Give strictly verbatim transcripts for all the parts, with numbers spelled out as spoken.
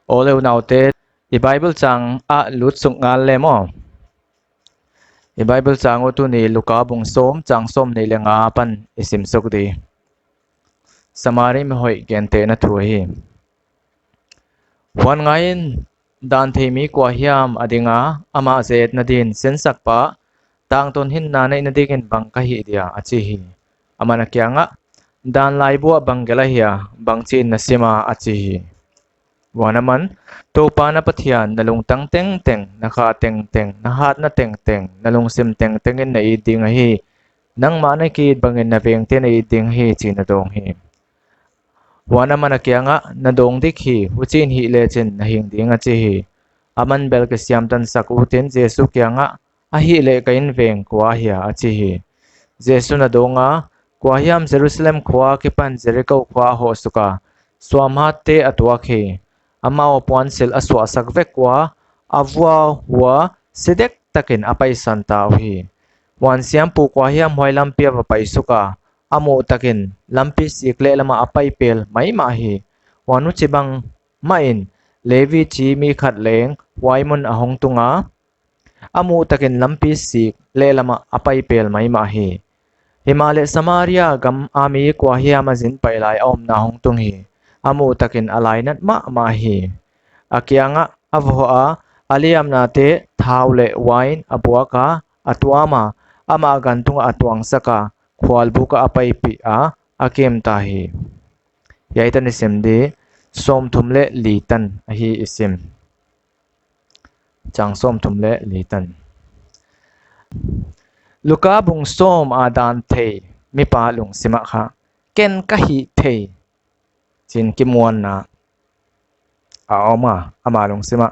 Aw le unaute, i Bible chang ah lut suk ngal le maw. I Bible chang uh tuni Luka bung sawm chang sawmnih leh nga apan i sim suk di. Samari mihoih gentehna thu ahi. Huan ngaiin, dan thei mi kuahiam a dinga, amah zetna din sinsakpa, tangtawn hinna neihna dingin bang ka hih dia, a chi hi. Aman a kiangah, dan laibu ah bang gelh ahia, bangchiin na sima, a chi hi. Huan aman, Toupa na Pathian, na lungtang tengteng, na kha tengteng, na hatna tengteng, na lungsim tengtengin na it ding ahi. Nangmah na ki-it bangin na vengte na it ding hi, chiin a dawng hi. Huan aman a kiangah, na dawng dik hi, huchiin hih lechin na hing ding, a chi hi. Aman bel kisiamtansak utin Jesu kiangah, a hih leh ka inveng kua ahia, a chi hi. Jesu'n a dawnga, kuahiam Jerusalem khua akipan Jeriko khua a hoh suka, suamhatte a tuak hi. Amau a puansilh a suahsak vek ua, a vua hua si dektakin a paisan ta uhi. Huan siampu kuahiam huai lampi a va pai suka, a muh takin lampi sik lehlamah a pai pel maimah hi. Huan huchibang mahin Levi chi mi khat leng huai mun a hong tunga, a muh takin lampi sik lehlamah a pai pel maimah hi. Himahleh Samaria gam a mi kuahiam a zin pai lai a omna hong tung hi. A muh takin a lainat mahmah hi. A kiangah a va hoha, a liamnate thau leh uain a buaka, a tuama, amah gan tungah a tuangsaka, khualbukah a paipih a, a kem ta hi. Hiai tan i sim di, sawmthum leh li tan ahi i sim. Chang sawmthum leh li tan. Luka bung sawm a dan thei mipa lungsimah kha, ken ka hih thei, chiin kimuanna a om a, ama lungsimah,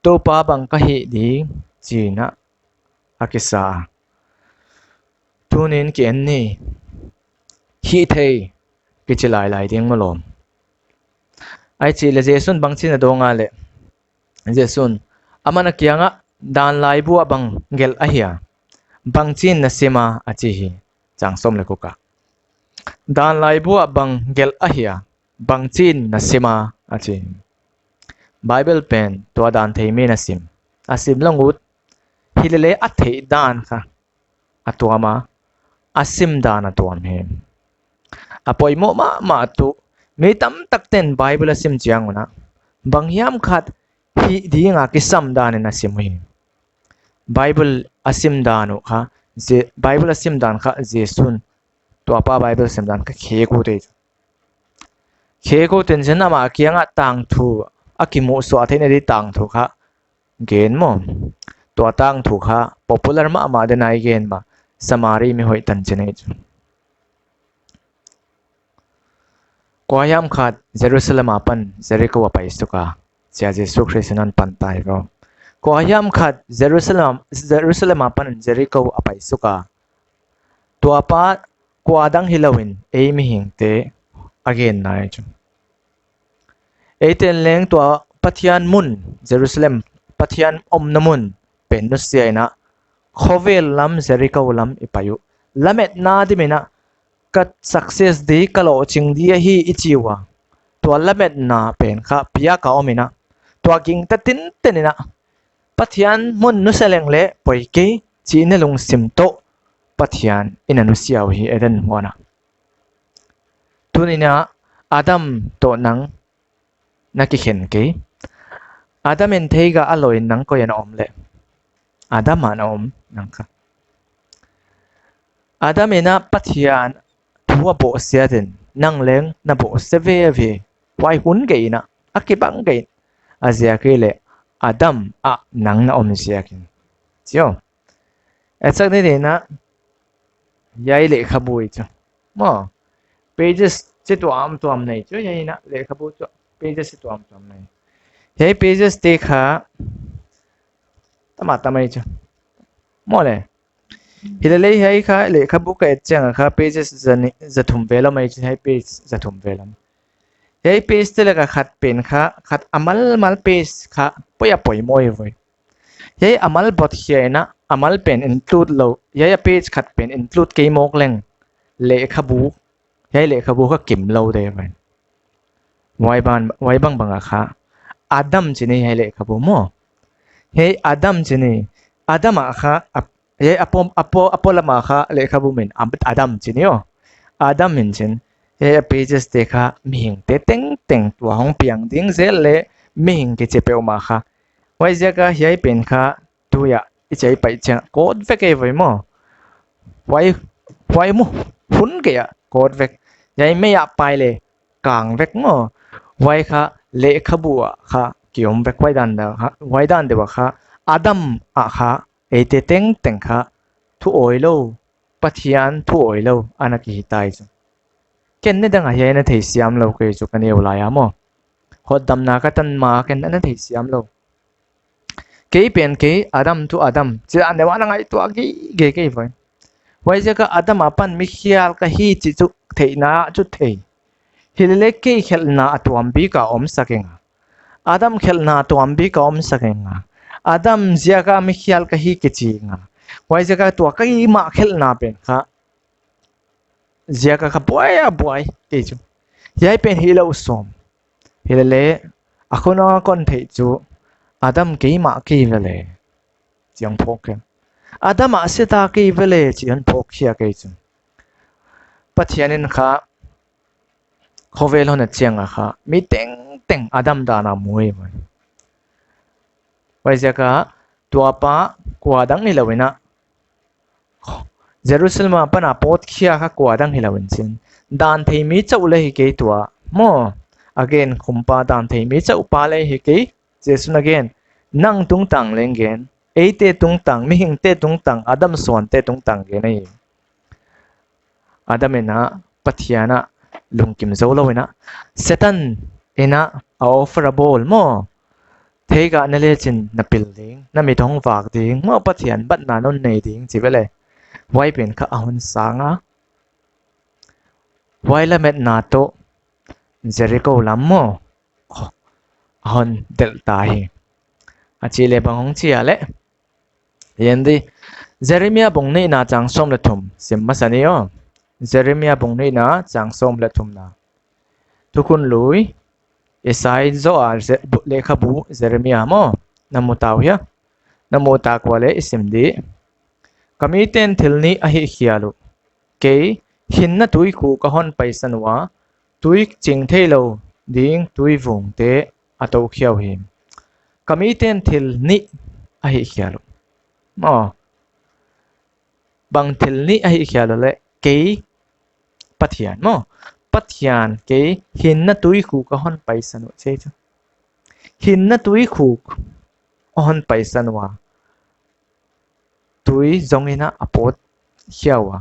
Toupa bang ka hih ding, chiin a kisa. Tunin ki en ni, hih thei, kichi lailai ding maw lawm. Ai chih leh Jesu'n bangchiin a dawnga leh. Jesu'n, aman a kiangah, dan laibu ah bang gelh ahia, bangchiin na sima, a chi hi. Chang sawm leh guk ah. Dan laibu ah bang gelh ahia, bangchiin na sima, a chi hi. Bible pen tua dan thei mi'n a sim. A sim lou ut, hilele a theih dan kha a tuam a, a sim dan a tuam hi. A poimoh mahmah tuh, mi tamtakte'n Bible a sim chiang un a, banghiam khat hih dinga kisam danin a sim uhi. Bible a sim dan uh kha, Je-, Bible a sim dan kha Jesu'n, tuapa Bible sim dan kha khek ut ei. Khek ut in chin amah kiangah tangthu, a kimuhsuah theihna di tangthu kha gen maw. Tua tangthu kha popular mahmah dena i gen mah, Samari mihoih tanchin ei chu. Kuahiam khat Jerusalem apan Jeriko a pai suka, chia Jesu Khrist in a hon pan ta hi vo. Kuahiam khat Jerusalem, Jerusalem apan Jeriko a pai suka, tuapa kua dang hilouin ei mihingte a genna ei chu. Eite'n leng tua Pathian mun, Jerusalem, Pathian omna mun pen nusia in a, khovel lam, Jeriko lam i pai uh. Lametna dimin a, ka success di, ka lohching di ahi i chi ua. Tua lametna pen kha piak a om in a, tua gingta tinten in a, Pathian mun nusia leng leh poi kei, chi'n a lungsim toh Pathian in a nusia uhi Eden huan a. Tuni'n a, Adam toh nang na kikhen kei. Adam in theiga a loin nang koi a na om leh? Adam ah na om nang kha. Adam in a Pathian thu a bohsiat in, nang leng na bohsia veve. Huai hun gei in a, a kibang gei in. A ziak ahihleh Adam ah nang na om ziakin. Chi aw. Etsak ni in a, hiai lehkhabu ei chu. Maw. Pages chi tuamtuam nei chu, hiai in a lehkhabu chu. Pages chi tuamtuam nei. Hiai pages te kha, tama tama ei chu. Maw le. Hilele hiai kha lehkhabu ka et chiang a kha pages za ni, za thum vel om ei chu, hiai page za thum vel om. Hiai page te laka khat pen kha, khat a malmal page kha, poi a poimoh ei voi. Hiai a mal bot khia in a, a mal pen include lou, hiai a page khat pen include kei mawk leng, lehkhabu, hiai lehkhabu kha kim lou de voi. Huai ban, huai bangbang a kha, Adam chi ni hiai lehkhabu maw. Hiai Adam chi ni. Adam ah kha, ap-, hiai apo, apo, apo lam ah kha lehkhabu min Ab-, Adam chi ni aw. Adam in chin. Hiai a pages te kha mihingte tengteng tua hong piang ding zel leh mihing kichi peuhmah kha. Huaiziak a hiai pen kha tui ah i chei pai chiang kawt vek ei voi maw. Huai, huai mu hun kei ah kawt vek. Hiai mei ah pai leh kang vek maw. Huai kha lehkhabu ah kha ki om vek huai dan deuh kha, huai dan deuh ah kha Adam ah kha eite tengteng kha thu awi lou, Pathian thu awi lou ana kihi tai chu. Ken nidang a hiai na theisiam lou kei chu ka neu lai a maw. Hotdamna ka tan ma ken ana theisiam lou. Kei pen kei, Adam tu Adam. Chia neu ana ngaihtuah gige kei voi. Huaiziak a Adam apan mikhial ka hi chih chu theihna chu thei. Hilele kei khelhna a tuam bik a om sak ing a. Adam khelhna a tuam bik a om sak ing a. Adam ziak a mikhial ka hi kichi ing a. Huaiziak a tua keimah khelhna pen kha ziak a kha buai a buai kei chu. Hiai pen hilou sawm. Hilele, a khun a kon theih chu, Adam keimah kei vele. Chiang phawk kei. Adam a sita kei vele, chi hon phawk khia kei chu. Pathian in kha, khovel hon et chiang a kha, mi tengteng Adam dan a mu hi. Huaiziak a, tua pa, kua dang hilou in a, Jerusalem apan a pawt khia kha kua dang hilou in chin. Dan thei mi chauh leh hi kei tua. Maw, again, khumpa dan thei mi chauh pa leh hi kei. Jesu'n again, nang tungtang leng gen. Eite tungtang, mihingte tungtang, Adam suante tungtang gen ahi. Adam in a, Pathian a, lungkim zou lou in a. Setan in a, a offer a bawl maw. Theigah na lechin na pil ding, na mit hong vak ding, maw Pathian batna non nei ding chi vele. Huai pen kha a hon sang a. Huai lametna toh Jericho lam maw. A hon delh ta hi. A chih leh bang hong chi a leh. Hiai di. Jeremia bung nihna chang sawm leh thum. Sim masa ni aw. Jeremia bung nihna chang sawm leh thumna. Thukhun Lui, Isai zoh a ze-, bu-, lehkhabu Jeremia maw, na mu ta uh hia? Na mu ta kua leh i sim di. Ka miten thil nih a hihkhial uh. Kei, hinna tuikhuk ka hon paisan ua, tui ching theilou ding tuivungte a tou khia uhi. Ka miten thil nih a hihkhial uh. Maw, bang thil nih a hihkhial uh leh kei Pathian maw. Pathian kei hinna tuikhuk a hon paisan uh chi chu. Hinna tuikhuk a hon paisan ua. Tui zong in a a pawt khia ua.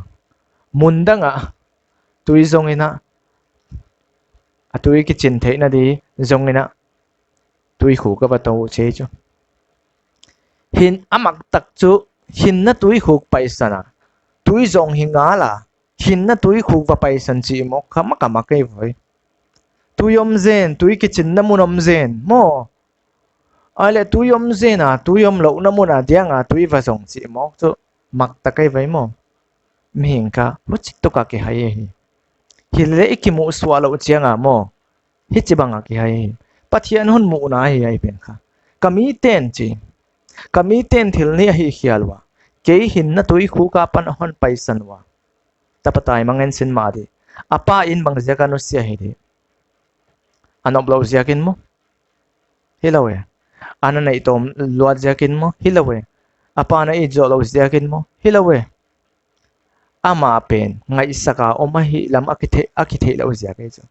Mun dang a tui zong in a a tui kichin theihna di zong in a tuikhuk a va tou uh chi chu. Hin a mak tak chu hinna tuikhuk paisan a. Tui zong hi ngal a. Hinna tuikhuk va paisan chih mawk kha mak a mak ei voi. Tui om zen, tui kichinna mun om zen. Maw. Ahihleh tui om zen a, tui omlouhna mun a diang a, tui va zong chih mawk chu mak tak ei voi maw. Mihing kha, huchi tuk a kihai hi. Hileh i kimuhsuah louh chiang a maw. Hichibang a kihai hi. Pathian hon muhna hi hiai pen kha. Ka miten chi. Ka miten thil nih a hihkhial ua. Kei hinna tuikhuk apan a hon paisan ua. Tapa taimang en sin mah di. A pa in bang ziak a nusia hi di. A nop lou ziak in maw. Hilou e. A na neih tawm luat ziak in maw. Hilou e. A pa na it zoh lou ziak in maw. Hilou e. Amah pen ngaihsak a om ahih lam a kithei, a kitheihlouh ziak ei chu.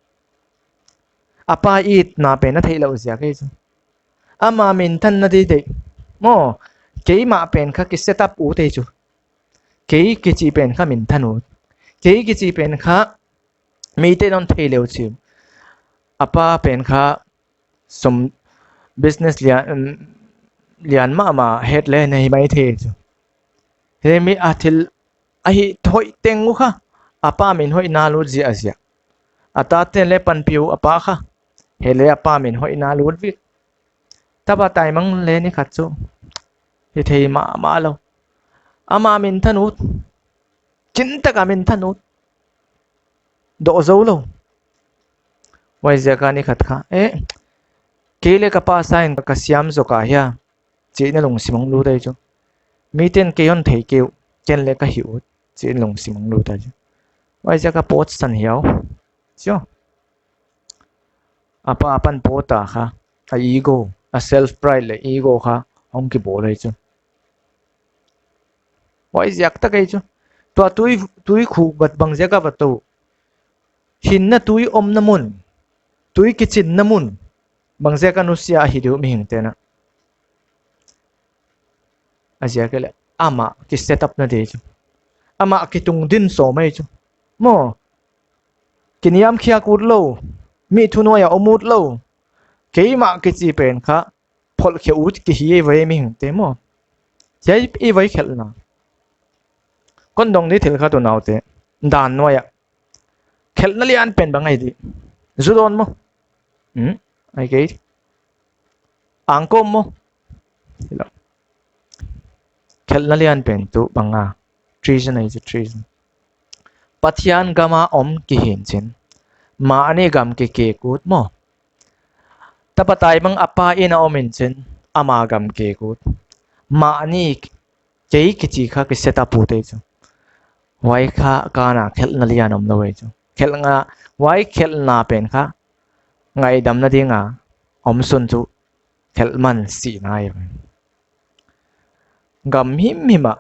A pa itna pen a theihlouh ziak ei chu. Ama minthanna di deih. Maw, keimah pen kha ki set up ut ei chu. Kei kichi pen kha minthan ut. Kei kichi pen kha mite'n hon thei leh uh chi. A pa pen kha sum business lian, um, lian mahmah het leh nei mai thei chu. Hiai mi a thil a hih hoih teng uh kha. A pa min hoihna lut ziahziah. A tate'n leh panpih uh a pa kha. Hileh a pa min hoihna lut vek. Tapa taimang leh ni khat chu. Hithei mahmah lou. Ama minthan ut. Chin tak a minthan ut. Doh zou lou. Huaiziak a ni khat kha. Eh. Kei leh ka pa sang in ka siam zaw ka hia, chih in lungsim hong lut ahi chu. Miten kei hon thei kei uh, ken leh ka hih ut, chih in lungsim hong lut ahi chu. Huaiziak a pawtsan hiau. Chu. A pa apan pawt a kha, a ego, a self pride leh ego kha hong kibawl ahi chu. Huaiziak tak ahi chu. Tua tui, tuikhuk bat bangziak a va tou? Hinna tui omna mun, tui kichinna mun, bangziak a nusia ahi diu mihingte'n a. A ziak leh amah ki set up na di chu. Amah kitungding sawm ahi chu. Maw, kiniamkhiak ut lou, mi thu nuai a om ut lou, keimah kichi pen kha pholhkhe ut kihi ei ve mihingte maw. Hiai i va khelhna. Kon dong di thil khat unaute. Dan nuai a khelhna lian pen bang ahi di? Zu dawn maw? Hmm? Ai kei. Angkawm maw? Khelhna lian pen tuh bang a? Treason ahi chu, treason. Pathian gam a om kihi in chin, mahni gam kikek ut maw. Tapa taimang a pa inn a om in chin, ama gam kek ut. Mahni kei kichi kha ki set up ut ahi chu. Huai kha kana khelhna lian om lou ahi chu. Khelhna, huai khelhna pen kha ngaihdamna ding a om sun chu khelh man sihna ahi. Gam himhim a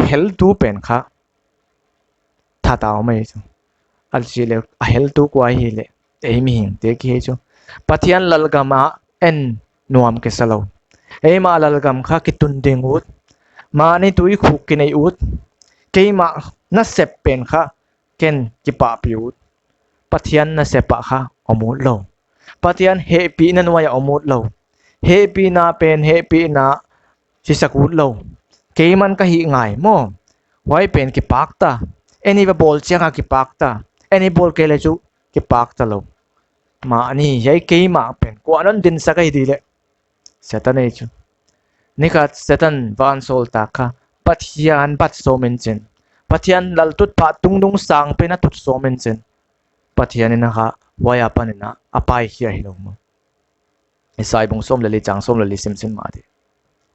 heltu pen kha that a om ahi chu. A chih leh a heltu kua hi leh, ei mihingte kihi chu. Pathian lalgam a en nuam kisa lou. Eimah lalgam kha kitungding ut. Mahni tuikhuk kinei ut. Keimah nasep pen kha ken kipahpih ut. Pathian nasep a kha om ut lou. Pathian hehpihna nuai a om ut lou. Hehpihna pen hehpihna hisak ut lou. Keiman ka hih ngai maw. Huai pen kipak ta. Ei va bawl chiang a kipak ta. Ei bawl kei leh chu kipak ta lou. Mahni hiai keimah pen kua'n hon dinsak ahi di leh? Setan ahi chu. Ni khat Setan vansawltak kha Pathian bat sawm in chin, Pathian laltutphah tungnung sang pen a tut sawm in chin, Pathian in a kha huai apan in a paikhia hilou maw. Isai bung sawm leh li chang sawm leh li sim sin mah di.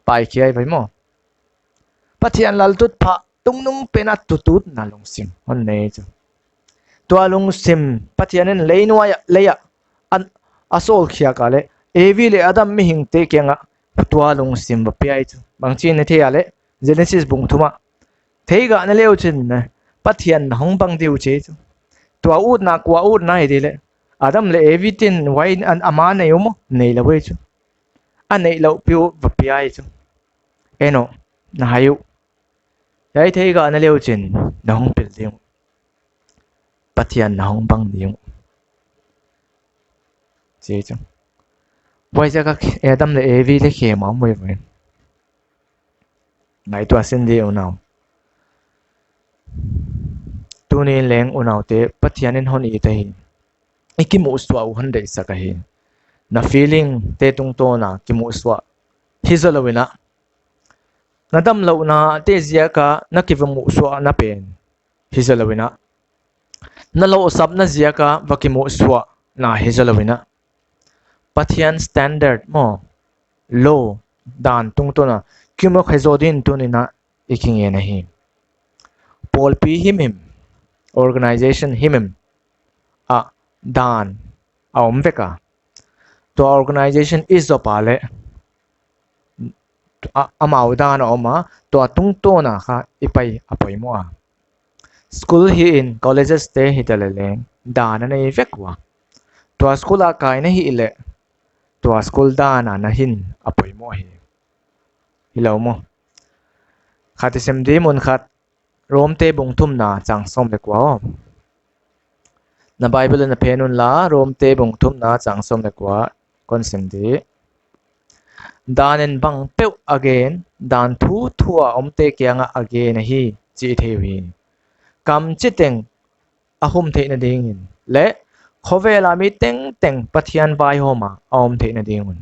Paikhia ahi ve maw. Pathian laltutphah tungnung pen a tut utna lungsim hon nei chu. Tua lungsim Pathian in lei nuai a, lei a, an, a sawlkhiak a leh, Evi leh Adam mihingte kiang a tua lungsim va pia ahi chu. Bangchin i thei a leh, Genesis bung thum a. Theigah na le uchin, Pathian na hong bang di uh chi chu. Tua utna kua utna hi di leh, Adam leh Evi te'n huai a, ama nei uh maw, neilou ahi chu. A neihlouhpih uh va pia ahi chu. En aw, na hai uh. Hiai theigah na le uchin, na hong pil ding uh. Pathian na hong bang ding uh, chi chu. Huaiziak a Adam leh Evi leh khem a om ve ve. Ngaihtuah sin di unau. Tuni'n leng unaute Pathian in hon it ahi. I kimuhsuah uh hon deihsak ahi. Na feeling te tungtawn a kimuhsuah hi zaw lou in a, na damlouhnate ziak a na kiva muhsuahna pen hi zaw lou in a, na lohsapna ziak a va kimuhsuahna hi zaw lou in a, Pathian standard maw, law, dan tungtawn a kimuhkhe zaw ding tuni'n a i kingen ahi. Pawlpi himhim, organisation himhim ah dan a om vek a. Tua organisation i zop a leh, a, amau dan a om a, tua tungtawn a kha i pai a poimoh a. School hi in, colleges te hi ta leh leng, dan a nei vek ua. Tua school a kai na hih leh, tua school dan a na hin a poimoh hi. Hilou maw. Khat i sim di mun khat, Romte bung thumna chang sawm leh kua aw. Na Bible na phen unla, Romte bung thumna chang sawm leh kua kon sim di. Dan in bang peuh a gen, dan thuthu a omte kiang a a gen ahi, chi thei uhi. Kam chiteng a hum theihna ding in leh khovel a mi tengteng Pathian vaihawm a a om theihna ding un.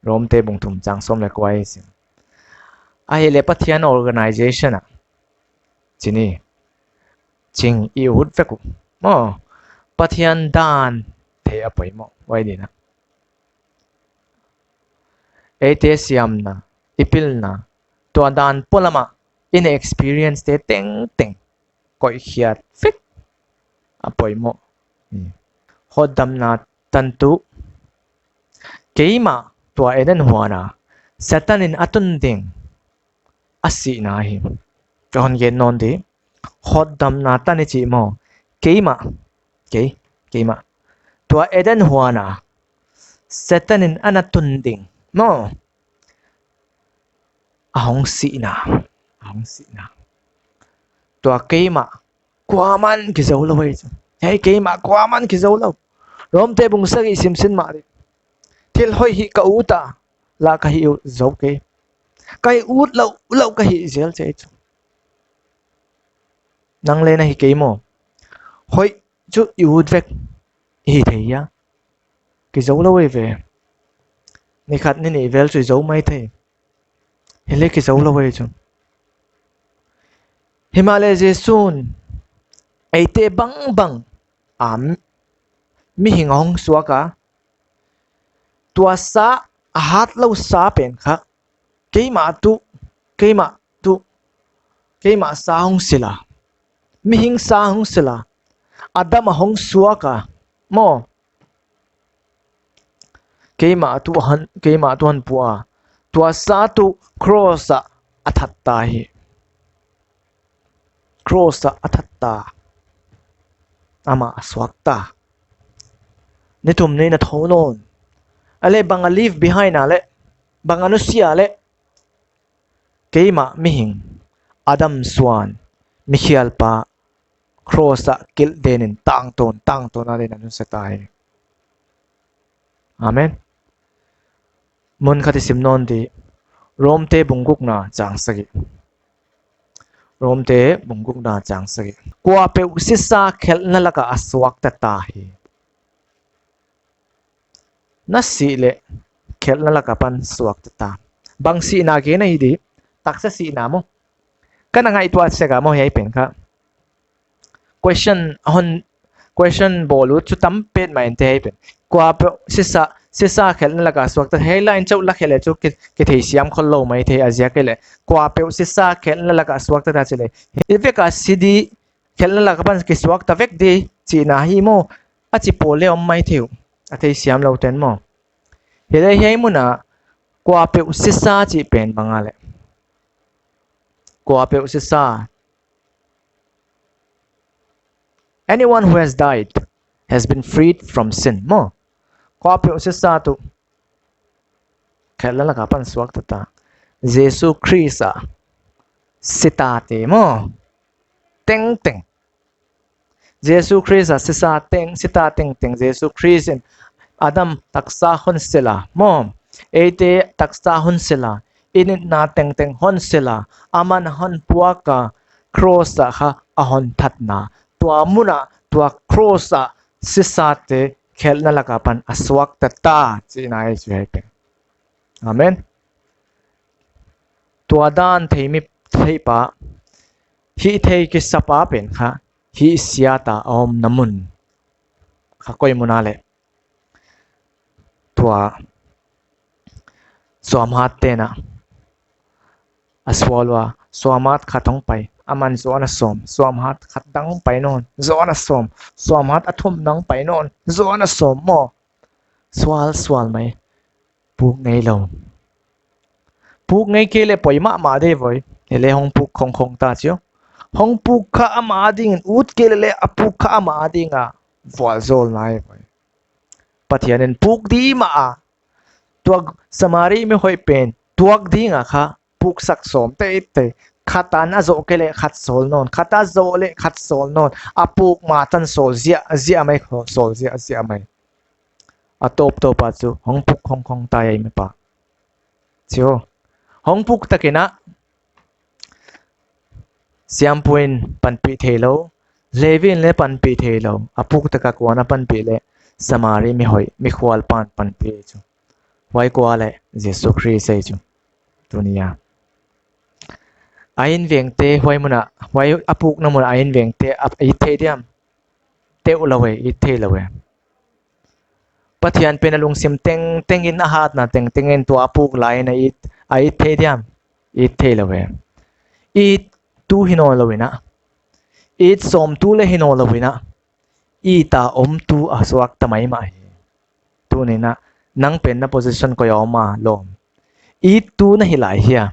Romte bung thum chang sawm leh kua i sim. Ahihleh Pathian organisation a, chi ni, ching i ut vek uh maw. Pathian dan thei a poimoh, huai ding a. Eite siamna, i pilna, tua dan polama in experience te tengteng koih khiat fik a poimoh. Hotdamna tan tuh, keimah tua Eden huana Satan in a tun ding a sihna hi. Ka hon gen nawn di. Hotdamna tan i chih maw. Keimah. Kei. Keimah. Tua Eden huana Satan in ana tun ding maw. A hong sihna. A hong sihna. Tua keimah kuaman kizou lou ei chu. Hei keimah kuaman kizou lou. Romte bung sagih sim sin mah di. Thil hoih hih ka ut a, lah ka hih zou kei. Ka hih ut lou, lou ka hih zel chih chu. Nang le na hi kei maw. Hoih chu i ut vek i hi thei hia. Kizou lou ei ve. Ni khat ni nih vel chu i zou mai thei. Hileh kizou lou ei chu. Himahleh Jesu'n eite bangbang a mihing hong suak a, tua sa a hat lou sa pen kha, keimah tuh, keimah tuh, keimah sa hong silh a, mihing sa hong silh a, Adam a hong suak a, maw. Keimah tuh hon, keimah tuh hon pua a, tua sa tuh cross ah a that ta hi. Cross ah a that ta. Amah a suak ta. Ni thum ni na thou nawn. A leh bang a leave behind a leh, bang a nusia leh. Keimah mihing, Adam suan, mikhialpa, cross ah kilh den in tangtawn, tangtawn a leh na nusia ta hi. Amen. Mun khat i sim nawn di. Romte bung gukna chang sagih. Romte bung gukna chang sagih. Kuapeuh sisa khelhna laka a suakta ta hi. Na sih leh khelhna laka pan suakta ta. Bang sihna gen ahi di? Taksa sihna maw. Ka na ngaihtuah sek a maw hiai pen kha. Question hon, question bawl ut chu tam petmah in te hiai pen. Kuapeuh sisa, sisa khelhna laka suakta, hiai line chauh la khe leh chu ki, kitheisiam khollou mai thei a ziak ahihleh. Kuapeuh sisa khelhna laka suakta ta chi leh. Hi vek a si di khelhna laka pan kisuakta vek di chihna hi maw. A chi pawl leh om mai thei uh. A theisiam lou ten maw. Hileh hiai muna kuapeuh sisa chih pen bang a leh. Kuapeuh sisa. Anyone who has died has been freed from sin. Maw. Kuapeuh sisa tuh khelhna laka pan suakta ta. Jesu Khrist a sita te maw. Tengteng. Jesu Khrist a sisa teng, sita tengteng Jesu Khrist in Adam taksa hon silh a maw. Eite taksa hon silh a. I nitna tengteng hon silh a. Aman hon puak a, cross ah kha a hon thatna. Tua muna, tua cross ah sisa te khelhna laka pan a suakta ta chihna ahi chu hiai pen. Amen. Tua dan thei mi, thei pa, hih thei kisa pa pen kha, hih siat a omna mun kha koi mun a leh. Tua suamhat te'n a sual ua, suamhat khat hong pai, aman zawn a sawm, suamhat khat dang hong pai nawn, zawn a sawm, suamhat a thumna hong pai nawn, zawn a sawm maw. Sual, sual mai. Puk ngeilou. Puk ngei kei leh poi mahmah de voi. Hileh hong puk khongkhong ta chu. Hong puk kha amah ding in ut kei leh a puk kha amah ding a vualzawlna ahi voi. Pathian in puk di mah a. Tua Samari mi hoih pen tuak ding a kha puksak sawm teitei. Khat a na zoh kei leh khat sawl nawn. Khat a zoh leh khat sawl nawn. A puk ma tan sawl ziahziah mai, sawl ziahziah mai. A tawptawp a chu hong puk khongkhong ta ei mi pa. Chu. Hong puk tak in a siampu in panpih theilou. Levi in leh panpih theilou. A puk tak a kua'n a panpih leh Samari mi hoih, mikhual pa'n panpih chu. Huai kua leh Jesu Khrist ei chu. Tuni a. A invengte huai muna, huai a pukna muna a invengte a it thei diam. Teuh lou e, it thei lou e. Pathian pen a lungsim tengteng in, a hatna tengteng in tua a puk lai in a it, a it thei diam? It thei lou ve. Ittu hi nawnlou in a, it sawmtu leh hi nawnlou in a, it a omtu a suakta maimah hi. Tuni'n a, nang pen na position koi a om a lawm? Ittu na hi lai hia?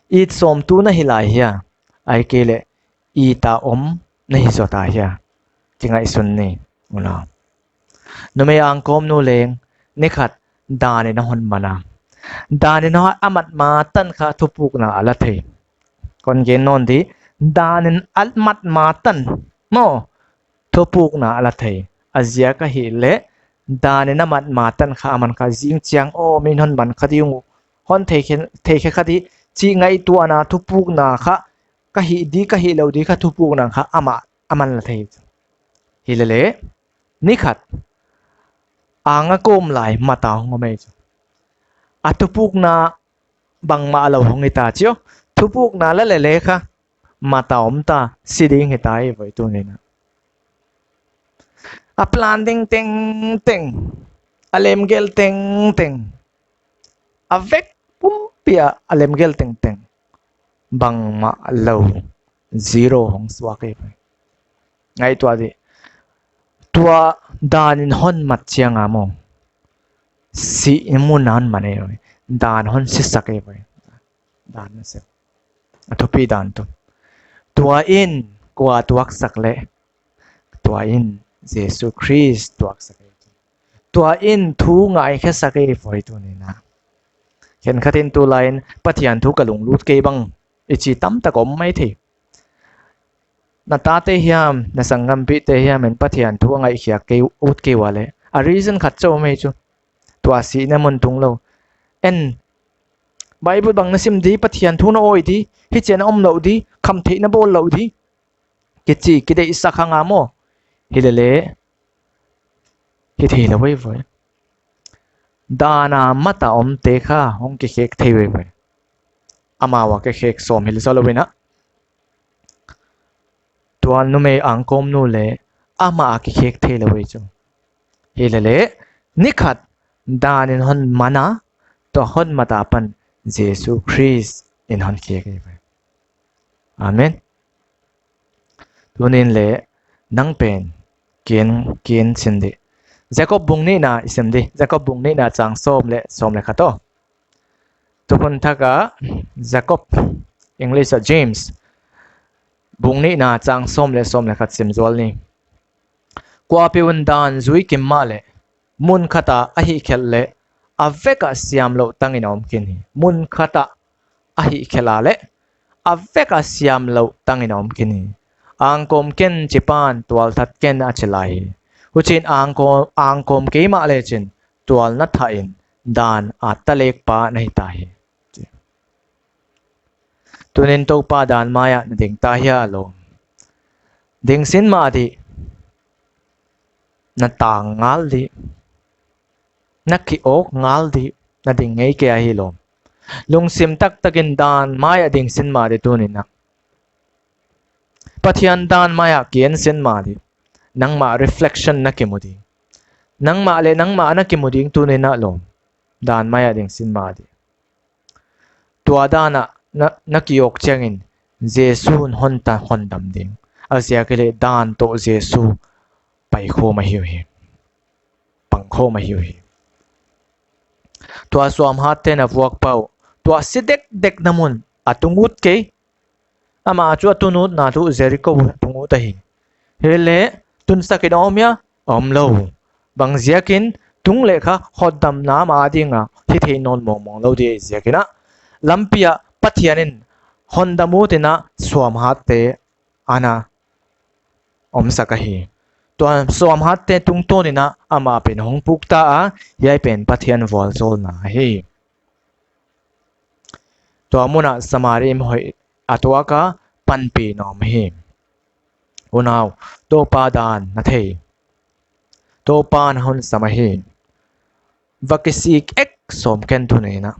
It sawmtu na hi lai hia? Ahihkeileh it a om na hi zota hia? Kingaihsun ni. Unau, numei angkawmnu leng ni khat dan in a hon man a. Dan in a mat ma tan kha thupukna a la thei. Kon gen nawn di, dan in a mat ma tan maw, thupukna a la thei. A ziak ahihleh, dan in a mat ma tan kha a man kha zing chiang, aw, min hon man kha di ung, hon thei khe, thei khe kha di, chih ngaihtuahna thupukna kha, ka hih di, ka hih lou di kha thupukna kha amah a man la thei. Hilele, ni khat, ang a kawm lai, mat a hong om ei chu. A thupukna bangmah lou hong hi ta chi aw. Thupukna la lele kha, mat a om ta, si ding hi ta ei voi tuni'n a. A plan ding tengteng, a lemgel tengteng, a vek pumpi a a lemgel tengteng, bangmah lou, zero hong suak ei voi. Ngaihtuah di. Tua dan in hon mat chiang a maw, sihna mun a hon man ei voi. Dan hon sisak ei voi. Dan na se. A thupi dan tuh. Tua in kua tuaksak leh? Tua in Jesu Khrist tuaksak ei. Tua in thu ngaikhe sak ei voi tuni'n a. Khenkhat in tulai in Pathian thu ka lunglut kei bang i chi tamtak om maithei. Na tate hiam, na sanggampihte hiam in Pathian thu a ngaihkhiak kei ut kei ua leh, a reason khat chauh om ei chu. Tua sihna mun tung lou. En, Bible bang na sim di, Pathian thu na awi di, hichi'n a om lou di, khamtheih na bawl lou di, kichi kideihsak hang a maw. Hilele, hi thei lou ei voi. Dan a mat a omte kha hong kikhek thei ei voi. Amau a kikhek sawm hi lou sa lou in a. Tua numei angkawmnu leh amah a kikhek thei lou ei chu. Hilele, ni khat dan in hon man a, tua hon mat apan Jesu Khrist in hon khek ei voi. Amen. Tuni'n leh nang pen ki'n, ki'n sin di. Jakob bung nihna i sim di. Jakob bung nihna chang sawm leh, sawm leh khat aw. Thukhun thak a Jakob, English a James, bung nihna chang sawm leh, sawm leh khat sim zual ni. Kuapeuh in dan zui kim mahleh, mun khat a a hihkhelh leh, a vek a siamlouh tang in a om khin hi. Mun khat a a hihkhelh a leh, a vek a siamlouh tang in a om khin hi. Angkawm ken chi pan tualthat ken a chi lai hi. Huchiin angkawm, angkawm kei mahle chin, tualna thah in dan a talek pa na hi ta hi. Tuni'n Toupa dan mai ah na ding ta hia lawm? Ding sin mah di. Na tang ngal di. Na ki-awk ngal di. Na ding ngei kei ahi lawm? Lungsim taktak in dan mai ah ding sin mah di tuni'n a. Pathian dan mai ah ki-en sin mah di. Nangmah reflection na kimu di. Nangmah leh nangmah na kimu ding tuni'n a lawm. Dan mai ah ding sin mah di. Tua dan ah na, na ki-awk chiangin Jesu'n hon ta, hon dam ding. A ziak ahihleh dan toh Jesu paikhawm ahi uhi. Pangkhawm ahi uhi. Tua suamhatte na vuak pah uh. Tua si dekdek na mun a tung ut kei. Amah chu a tun utna tuh Jeriko tung ut ahi. Hileh, tunsak in a om hia? Om lou. Bang ziakin, tung leh kha hotdamna amah a ding a hi thei nawn mawngmawng lou di ziakin a. Lampi ah Pathian in hon dam ut in a suamhatte ana omsak ahi. Tua suamhatte tungtawn in a amah pen hong puk ta a, hiai pen Pathian vualzawlna ahi. Tua mun ah Samari mihoih a tuak a, panpih in a om hi. Unau, Toupa dan na thei. Toupa'n hon sam ahi. Va kisik ek sawm ken tuni'n a.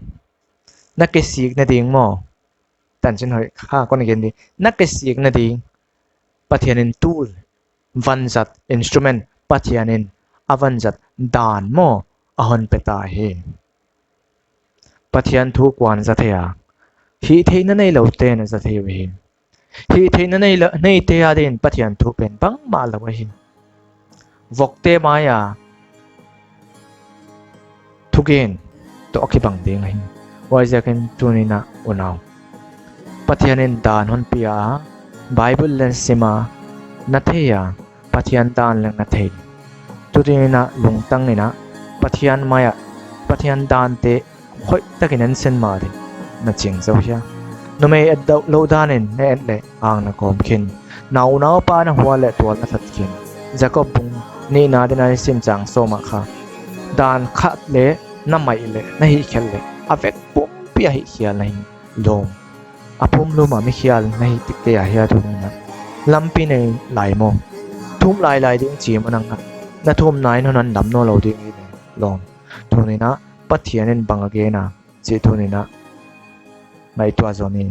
Na kisikna ding maw? Tanchin hoih kha kon gen di. Na kisikna ding. Pathian in tool, vanzat, instrument, Pathian in a vanzat dan maw a hon pe ta hi. Pathian thu kua'n za thei a? Hihtheihna neiloute'n a za thei uhi. Hihtheihna neite adin Pathian thu pen bangmah lou ahi. Vokte mai a thugen toh a kibang ding ahi. Huaiziakin tuni'n unau, Pathian in dan hon pia a, Bible leng sim a, na thei a, Pathian dan leng na thei. Tuni'n lungtang in Pathian mai ah, Pathian dante khoihtakin en sin mah ding na ching zou hia? Numei et louh dan in na et leh ang na kawm khin. Na unaupa na hua leh tual na that khin. Jakob bung nihna ding a i sim chang sawm ah kha, dan khat leh na maih leh na hihkhelh leh a vek pumpi a hihkhial na hi lawm. A pumlum a mikhial na hi tik kei a hia tuni'n? Lampi nei lai maw? Thum lailai ding chi maw nang? Na thumna in hon damdawi lou ding hi lawm. Tuni'n Pathian in bang a gen a chih tuni'n ngaihtuah zou ni.